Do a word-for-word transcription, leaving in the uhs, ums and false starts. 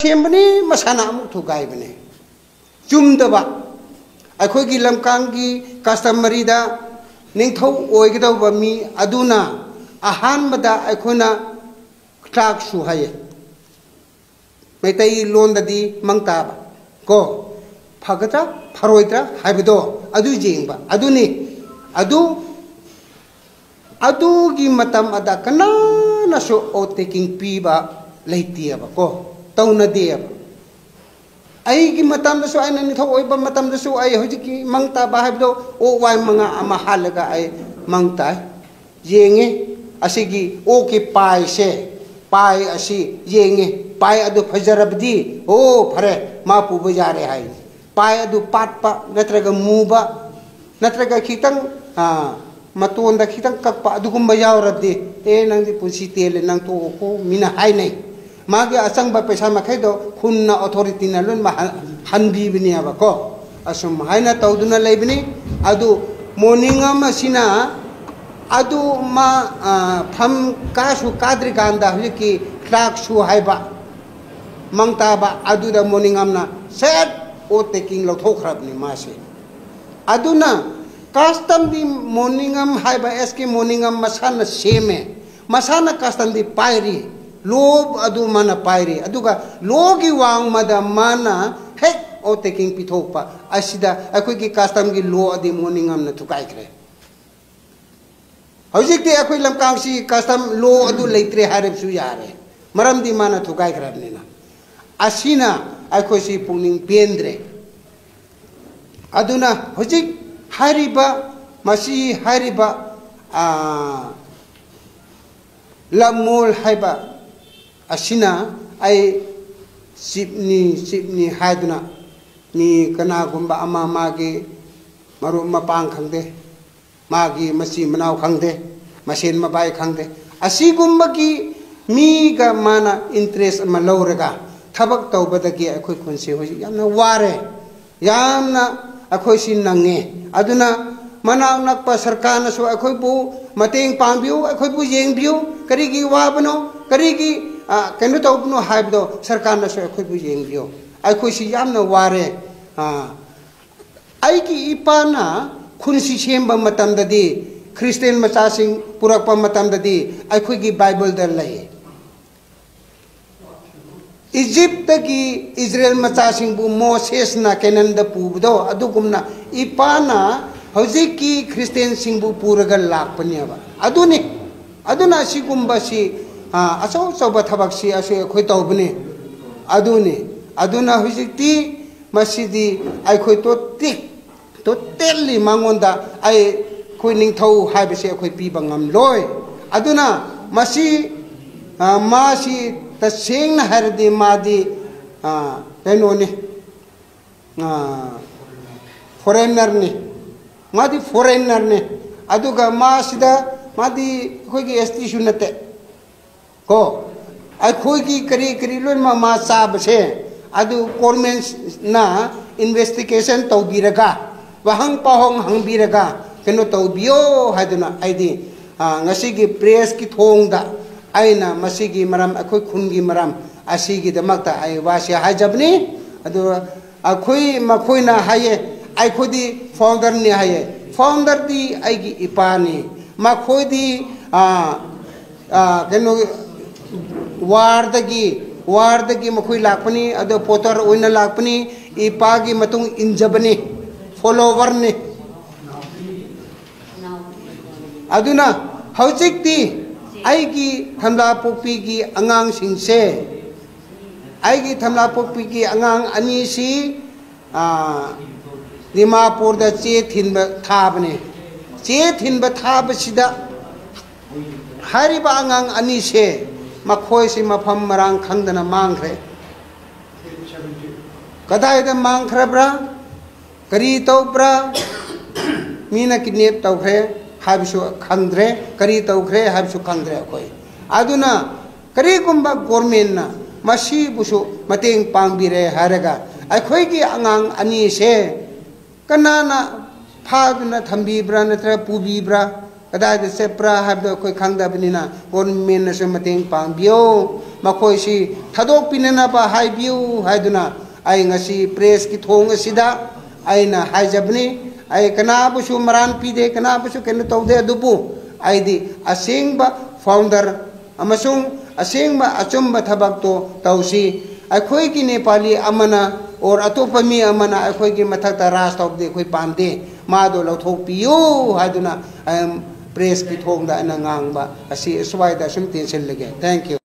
ꯁꯦꯝꯕꯅꯤ, ꯃꯁꯥꯅ ꯑꯃꯨꯛ ꯊꯨꯒꯥꯏꯕꯅꯤ꯫ ꯆꯨꯝꯗꯕ꯫ ꯑꯩꯈꯣꯏꯒꯤ ꯂꯝꯀꯥꯡꯒꯤ customary ꯗ ꯅꯤꯡꯊꯧ ꯑꯣꯏꯒꯗꯧꯕ ꯃꯤ ꯑꯗꯨꯅ ꯑꯍꯥꯟꯕꯗ ꯑꯩꯈꯣꯏꯅ clerk ꯁꯨ ꯍꯥꯏꯌꯦ꯫ ꯃꯩꯇꯩꯂꯣꯟꯗꯗꯤ ꯃꯪ ꯇꯥꯕ ꯀꯣ, ꯐꯒꯗ꯭ꯔꯥ ꯐꯔꯣꯏꯗ꯭ꯔꯥ ꯍꯥꯏꯕꯗꯣ ꯑꯗꯨ ꯌꯦꯡꯕ ꯑꯗꯨꯅꯤ꯫ ꯑꯗꯨ ꯑꯗꯨꯒꯤ ꯃꯇꯝ ꯑꯗ ꯀꯅꯥꯅꯁꯨ oath taking ꯄꯤꯕ ꯂꯩꯇꯦꯕ ꯀꯣ, ꯇꯧꯅꯗꯦꯕ꯫ ꯑꯩꯒꯤ ꯃꯇꯝꯗꯁꯨ, ꯑꯩꯅ ꯅꯤꯡꯊꯧ ꯑꯣꯏꯕ ꯃꯇꯝꯗꯁꯨ ꯑꯩ ꯍꯧꯖꯤꯛꯀꯤ ꯃꯪ ꯇꯥꯕ ꯍꯥꯏꯕꯗꯣ ꯑꯣꯛ ꯋꯥꯏ ꯃꯉꯥ ꯑꯃ ꯍꯥꯠꯂꯒ ꯑꯩ ꯃꯪ ꯇꯥꯏ꯫ ꯌꯦꯡꯉꯦ꯫ ꯑꯁꯤꯒꯤ ꯑꯣꯛꯀꯤ ꯄꯥꯏꯁꯦ, ꯄꯥꯏ ꯑꯁꯤ ꯌꯦꯡꯉꯦ꯫ ꯄꯥꯏ ꯑꯗꯨ ꯐꯖꯔꯕꯗꯤ, ꯑꯣ, ꯐꯔꯦ, ꯃꯥ ꯄꯨꯕ ꯌꯥꯔꯦ ꯍꯥꯏꯅꯤ꯫ ꯄꯥꯏ ꯑꯗꯨ ꯄꯥꯠꯄ ꯅꯠꯇ꯭ꯔꯒ ꯃꯨꯕ ꯅꯠꯇ꯭ꯔꯒ ꯈꯤꯇꯪ, ꯑ, ꯃꯇꯣꯟꯗ ꯈꯤꯇꯪ ꯀꯛꯄ ꯑꯗꯨꯒꯨꯝꯕ ꯌꯥꯎꯔꯕꯗꯤ, "ꯑꯦ, ꯅꯪꯗꯤ ꯄꯨꯟꯁꯤ ꯇꯦꯜꯂꯦ, ꯅꯪ ꯇꯣꯛꯑꯣꯀꯣ" ꯃꯤꯅ ꯍꯥꯏꯅꯩ꯫ ꯃꯥꯒꯤ ꯑꯆꯪꯕ ꯄꯩꯁꯥ ꯃꯈꯩꯗꯣ ꯈꯨꯟꯅ, authority ꯅ ꯂꯣꯏꯅꯃꯛ ꯍꯟ-, ꯍꯟꯕꯤꯕꯅꯦꯕꯀꯣ꯫ ꯑꯁꯨꯝ ꯍꯥꯏꯅ ꯇꯧꯗꯨꯅ ꯂꯩꯕꯅꯤ꯫ ꯑꯗꯨ ꯃꯣꯔꯅꯤꯡꯉꯝ ꯑꯁꯤꯅ ꯑꯗꯨ ꯃꯥ, ꯑ, ꯐꯝ ꯀꯥꯁꯨ ꯀꯥꯗ꯭ꯔꯤꯀꯥꯟꯗ ꯍꯧꯖꯤꯛꯀꯤ clerk ꯁꯨ ꯍꯥꯏꯕ ꯃꯪ ꯇꯥꯕ ꯑꯗꯨꯗ ꯃꯣꯔꯅꯤꯡꯉꯝꯅ ꯁꯦꯠ oath taking ꯂꯧꯊꯣꯛꯈ꯭ꯔꯕꯅꯤ ꯃꯥꯁꯦ꯫ ꯑꯗꯨꯅ customary ꯃꯣꯔꯅꯤꯡꯉꯝ ꯍꯥꯏꯕ ꯑꯦꯁ ꯀꯦ ꯃꯣꯔꯅꯤꯡꯉꯝ ꯃꯁꯥꯅ ꯁꯦꯝꯃꯦ꯫ ꯃꯁꯥꯅ customary ꯄꯥꯏꯔꯤ꯫ Law ꯑꯗꯨ ꯃꯥꯅ ꯄꯥꯏꯔꯤ꯫ ꯑꯗꯨꯒ law ꯒꯤ ꯋꯥꯡꯃꯗ ꯃꯥꯅ ꯍꯦꯛ oath taking ꯄꯤꯊꯣꯛꯄ ꯑꯁꯤꯗ ꯑꯩꯈꯣꯏꯒꯤ custom ꯒꯤ law ꯑꯗꯤ ꯃꯣꯔꯅꯤꯡꯉꯝꯅ ꯊꯨꯒꯥꯏꯈ꯭ꯔꯦ꯫ ꯍꯧꯖꯤꯛꯇꯤ ꯑꯩꯈꯣꯏ ꯂꯝꯀꯥꯡꯁꯤ custom law ꯑꯗꯨ ꯂꯩꯇ꯭ꯔꯦ ꯍꯥꯏꯔꯕꯁꯨ ꯌꯥꯔꯦ, ꯃꯔꯝꯗꯤ ꯃꯥꯅ ꯊꯨꯒꯥꯏꯈ꯭ꯔꯕꯅꯤꯅ꯫ ꯑꯁꯤꯅ ꯑꯩꯈꯣꯏꯁꯤ ꯄꯨꯛꯅꯤꯡ ꯄꯦꯟꯗ꯭ꯔꯦ꯫ ꯑꯗꯨꯅ ꯍꯧꯖꯤꯛ ꯍꯥꯏꯔꯤꯕ, ꯃꯁꯤ ꯍꯥꯏꯔꯤꯕ, ꯑꯥ, ꯂꯝꯃꯣꯜ ꯍꯥꯏꯕ ꯑꯁꯤꯅ ꯑꯩ ꯆꯤꯞꯅꯤ, ꯆꯤꯞꯅꯤ ꯍꯥꯏꯗꯨꯅ ꯃꯤ ꯀꯅꯥꯒꯨꯝꯕ ꯑꯃ ꯃꯥꯒꯤ ꯃꯔꯨꯞ ꯃꯄꯥꯡ ꯈꯪꯗꯦ, ꯃꯥꯒꯤ ꯃꯆꯤꯟ ꯃꯅꯥꯎ ꯈꯪꯗꯦ, ꯃꯁꯦꯟ ꯃꯕꯥꯏ ꯈꯪꯗꯦ, ꯑꯁꯤꯒꯨꯝꯕꯒꯤ ꯃꯤꯒ ꯃꯥꯅ interest ꯑꯃ ꯂꯧꯔꯒ ꯊꯕꯛ ꯇꯧꯕꯗꯒꯤ ꯑꯩꯈꯣꯏ ꯈꯨꯟꯁꯤ ꯍꯧꯖꯤꯛ ꯌꯥꯝꯅ ꯋꯥꯔꯦ, ꯌꯥꯝꯅ ꯑꯩꯈꯣꯏꯁꯤ ꯅꯪꯉꯦ꯫ ꯑꯗꯨꯅ ꯃꯅꯥꯛ ꯅꯛꯄ ꯁꯔꯀꯥꯔꯅꯁꯨ ꯑꯩꯈꯣꯏꯕꯨ ꯃꯇꯦꯡ ꯄꯥꯡꯕꯤꯌꯨ, ꯑꯩꯈꯣꯏꯕꯨ ꯌꯦꯡꯕꯤꯌꯨ꯫ ꯀꯔꯤꯒꯤ ꯋꯥꯕꯅꯣ? ꯀꯔꯤꯒꯤ, ꯑ, ꯀꯩꯅꯣ ꯇꯧꯕꯅꯣ ꯍꯥꯏꯕꯗꯣ ꯁꯔꯀꯥꯔꯅꯁꯨ ꯑꯩꯈꯣꯏꯕꯨ ꯌꯦꯡꯕꯤꯌꯣ꯫ ꯑꯩꯈꯣꯏꯁꯤ ꯌꯥꯝꯅ ꯋꯥꯔꯦ꯫ ꯑ, ꯑꯩꯒꯤ ꯏꯄꯥꯅ ꯈꯨꯟꯁꯤ ꯁꯦꯝꯕ ꯃꯇꯝꯗꯗꯤ, ꯈ꯭ꯔꯤꯁꯇꯤꯌꯥꯟ ꯃꯆꯥꯁꯤꯡ ꯄꯨꯔꯛꯄ ꯃꯇꯝꯗꯗꯤ ꯑꯩꯈꯣꯏꯒꯤ ꯕꯥꯏꯕꯜꯗ ꯂꯩ꯫ ꯏꯖꯤꯞꯇꯒꯤ ꯏꯖꯔꯦꯜ ꯃꯆꯥꯁꯤꯡꯕꯨ ꯃꯣꯁꯦꯁꯅ ꯀꯦꯅꯥꯟꯗ ꯄꯨꯕꯗꯣ, ꯑꯗꯨꯒꯨꯝꯅ ꯏꯄꯥꯅ ꯍꯧꯖꯤꯛꯀꯤ ꯈ꯭ꯔꯤꯁꯇꯤꯌꯥꯟꯁꯤꯡꯕꯨ ꯄꯨꯔꯒ ꯂꯥꯛꯄꯅꯦꯕ꯫ ꯑꯗꯨꯅꯤ꯫ ꯑꯗꯨꯅ ꯑꯁꯤꯒꯨꯝꯕꯁꯤ, ꯑ, ꯑꯆꯧ ꯑꯆꯧꯕ ꯊꯕꯛꯁꯤ ꯑꯁꯤ ꯑꯩꯈꯣꯏ ꯇꯧꯕꯅꯤ꯫ ꯑꯗꯨꯅꯤ꯫ ꯑꯗꯨꯅ ꯍꯧꯖꯤꯛꯇꯤ ꯃꯁꯤꯗꯤ ꯑꯩꯈꯣꯏ ꯇꯣꯇꯤ-, ꯇꯣꯇꯦꯜꯂꯤ ꯃꯉꯣꯟꯗ ꯑꯩ, ꯑꯩꯈꯣꯏ ꯅꯤꯡꯊꯧ ꯍꯥꯏꯕꯁꯤ ꯑꯩꯈꯣꯏ ꯄꯤꯕ ꯉꯝꯂꯣꯏ꯫ ꯑꯗꯨꯅ ꯃꯁꯤ, ꯑ, ꯃꯥꯁꯤ ꯇꯁꯦꯡꯅ ꯍꯥꯏꯔꯗꯤ ꯃꯥꯗꯤ, ꯑ, ꯀꯩꯅꯣꯅꯤ, ꯑ, ꯐꯣꯔꯦꯟꯅꯔꯅꯤ꯫ ꯃꯥꯗꯤ ꯐꯣꯔꯦꯟꯅꯔꯅꯤ꯫ ꯑꯗꯨꯒ ꯃꯥꯁꯤꯗ, ꯃꯥꯗꯤ ꯑꯩꯈꯣꯏꯒꯤ ꯑꯦꯁ ꯇꯤꯁꯨ ꯅꯠꯇꯦ꯫ ꯀꯣ, ꯑꯩꯈꯣꯏꯒꯤ ꯀꯔꯤ ꯀꯔꯤ ꯂꯣꯏꯅꯃꯛ ꯃꯥ ꯆꯥꯕꯁꯦ, ꯑꯗꯨ ꯒꯣꯔꯃꯦꯟꯅ ꯏꯟꯚꯦꯁꯇꯤꯒꯦꯁꯟ ꯇꯧꯕꯤꯔꯒ, ꯋꯥꯍꯪ ꯄꯥꯎꯍꯪ ꯍꯪꯕꯤꯔꯒ ꯀꯩꯅꯣ ꯇꯧꯕꯤꯌꯣ ꯍꯥꯏꯗꯨꯅ ꯑꯩꯗꯤ, ꯑ, ꯉꯁꯤꯒꯤ ꯄ꯭ꯔꯦꯁꯀꯤ ꯊꯣꯡꯗ ꯑꯩꯅ ꯃꯁꯤꯒꯤ ꯃꯔꯝ, ꯑꯩꯈꯣꯏ ꯈꯨꯟꯒꯤ ꯃꯔꯝ ꯑꯁꯤꯒꯤꯗꯃꯛꯇ ꯑꯩ ꯋꯥꯁꯤ ꯍꯥꯏꯖꯕꯅꯤ꯫ ꯑꯗꯨꯒ ꯑꯩꯈꯣꯏ, ꯃꯈꯣꯏꯅ ꯍꯥꯏꯌꯦ, "ꯑꯩꯈꯣꯏꯗꯤ ꯐꯥꯎꯟꯗꯔꯅꯤ" ꯍꯥꯏꯌꯦ꯫ ꯐꯥꯎꯟꯗꯔꯗꯤ ꯑꯩꯒꯤ ꯏꯄꯥꯅꯤ꯫ ꯃꯈꯣꯏꯗꯤ, ꯑ, ꯑ, ꯀꯩꯅꯣ, ꯋꯥꯔꯗꯒꯤ, ꯋꯥꯔꯗꯒꯤ ꯃꯈꯣꯏ ꯂꯥꯛꯄꯅꯤ, ꯑꯗꯣ ꯄꯣꯇꯔ ꯑꯣꯏꯅ ꯂꯥꯛꯄꯅꯤ, ꯏꯄꯥꯒꯤ ꯃꯇꯨꯡ ꯏꯟꯖꯕꯅꯤ, ꯐꯣꯂꯣꯋꯔꯅꯤ꯫ ꯑꯗꯨꯅ ꯍꯧꯖꯤꯛꯇꯤ ꯑꯩꯒꯤ ꯊꯝꯂꯥꯄꯣꯛꯄꯤꯒꯤ ꯑꯉꯥꯡꯁꯤꯡꯁꯦ, ꯑꯩꯒꯤ ꯊꯝꯂꯥꯄꯣꯛꯄꯤꯒꯤ ꯑꯉꯥꯡ ꯑꯅꯤꯁꯤ, ꯑ, ꯗꯤꯃꯥꯄꯨꯔꯗ ꯆꯦ ꯊꯤꯟꯕ ꯊꯥꯕꯅꯦ꯫ ꯆꯦ ꯊꯤꯟꯕ ꯊꯥꯕꯁꯤꯗ ꯍꯥꯏꯔꯤꯕ ꯑꯉꯥꯡ ꯑꯅꯤꯁꯦ, ꯃꯈꯣꯏꯁꯤ ꯃꯐꯝ ꯃꯔꯥꯡ ꯈꯪꯗꯅ ꯃꯥꯡꯈ꯭ꯔꯦ꯫ ꯀꯗꯥꯏꯗ ꯃꯥꯡꯈ꯭ꯔꯕ꯭ꯔꯥ? ꯀꯔꯤ ꯇꯧꯕ꯭ꯔꯥ? ꯃꯤꯅ ꯀꯤꯗꯅꯦꯞ ꯇꯧꯈ꯭ꯔꯦ ꯍꯥꯏꯕꯁꯨ ꯈꯪꯗ꯭ꯔꯦ, ꯀꯔꯤ ꯇꯧꯈ꯭ꯔꯦ ꯍꯥꯏꯕꯁꯨ ꯈꯪꯗ꯭ꯔꯦ ꯑꯩꯈꯣꯏ꯫ ꯑꯗꯨꯅ ꯀꯔꯤꯒꯨꯝꯕ ꯒꯣꯔꯃꯦꯟꯅ ꯃꯁꯤꯕꯨꯁꯨ ꯃꯇꯦꯡ ꯄꯥꯡꯕꯤꯔꯦ ꯍꯥꯏꯔꯒ, ꯑꯩꯈꯣꯏꯒꯤ ꯑꯉꯥꯡ ꯑꯅꯤꯁꯦ ꯀꯅꯥꯅ ꯐꯥꯗꯨꯅ ꯊꯝꯕꯤꯕ꯭ꯔꯥ ꯅꯠꯇ꯭ꯔꯒ ꯄꯨꯕꯤꯕ꯭ꯔꯥ? ꯀꯗꯥꯏꯗ ꯆꯠꯄ꯭ꯔꯥ ꯍꯥꯏꯕꯗꯣ ꯑꯩꯈꯣꯏ ꯈꯪꯗꯕꯅꯤꯅ, ꯒꯣꯔꯃꯦꯟꯅꯁꯨ ꯃꯇꯦꯡ ꯄꯥꯡꯕꯤꯌꯨ, ꯃꯈꯣꯏꯁꯤ ꯊꯥꯗꯣꯛꯄꯤꯅꯅꯕ ꯍꯥꯏꯕꯤꯌꯨ ꯍꯥꯏꯗꯨꯅ ꯑꯩ ꯉꯁꯤ ꯄ꯭ꯔꯦꯁꯀꯤ ꯊꯣꯡ ꯑꯁꯤꯗ ꯑꯩꯅ ꯍꯥꯏꯖꯕꯅꯤ꯫ ꯑꯩ ꯀꯅꯥꯕꯨꯁꯨ ꯃꯔꯥꯟ ꯄꯤꯗꯦ, ꯀꯅꯥꯕꯨꯁꯨ ꯀꯩꯅꯣ ꯇꯧꯗꯦ, ꯑꯗꯨꯕꯨ ꯑꯩꯗꯤ ꯑꯁꯦꯡꯕ ꯐꯥꯎꯟꯗꯔ ꯑꯃꯁꯨꯡ ꯑꯁꯦꯡꯕ ꯑꯆꯨꯝꯕ ꯊꯕꯛꯇꯣ ꯇꯧꯁꯤ꯫ ꯑꯩꯈꯣꯏꯒꯤ ꯅꯦꯄꯥꯂꯤ ꯑꯃꯅ ꯑꯣꯔ ꯑꯇꯣꯞꯄ ꯃꯤ ꯑꯃꯅ ꯑꯩꯈꯣꯏꯒꯤ ꯃꯊꯛꯇ ꯔꯥꯖ ꯇꯧꯕꯗꯤ ꯑꯩꯈꯣꯏ ꯄꯥꯝꯗꯦ꯫ ꯃꯥꯗꯣ ꯂꯧꯊꯣꯛꯄꯤꯌꯨ ꯍꯥꯏꯗꯨꯅ ꯑꯩ ꯄ꯭ꯔꯦꯁꯀꯤ ꯊꯣꯡꯗ ꯑꯩꯅ ꯉꯥꯡꯕ ꯑꯁꯤ ꯑꯁ꯭ꯋꯥꯏꯗ ꯑꯁꯨꯝ ꯇꯦꯟꯁꯤꯜꯂꯒꯦ꯫ Thank you꯫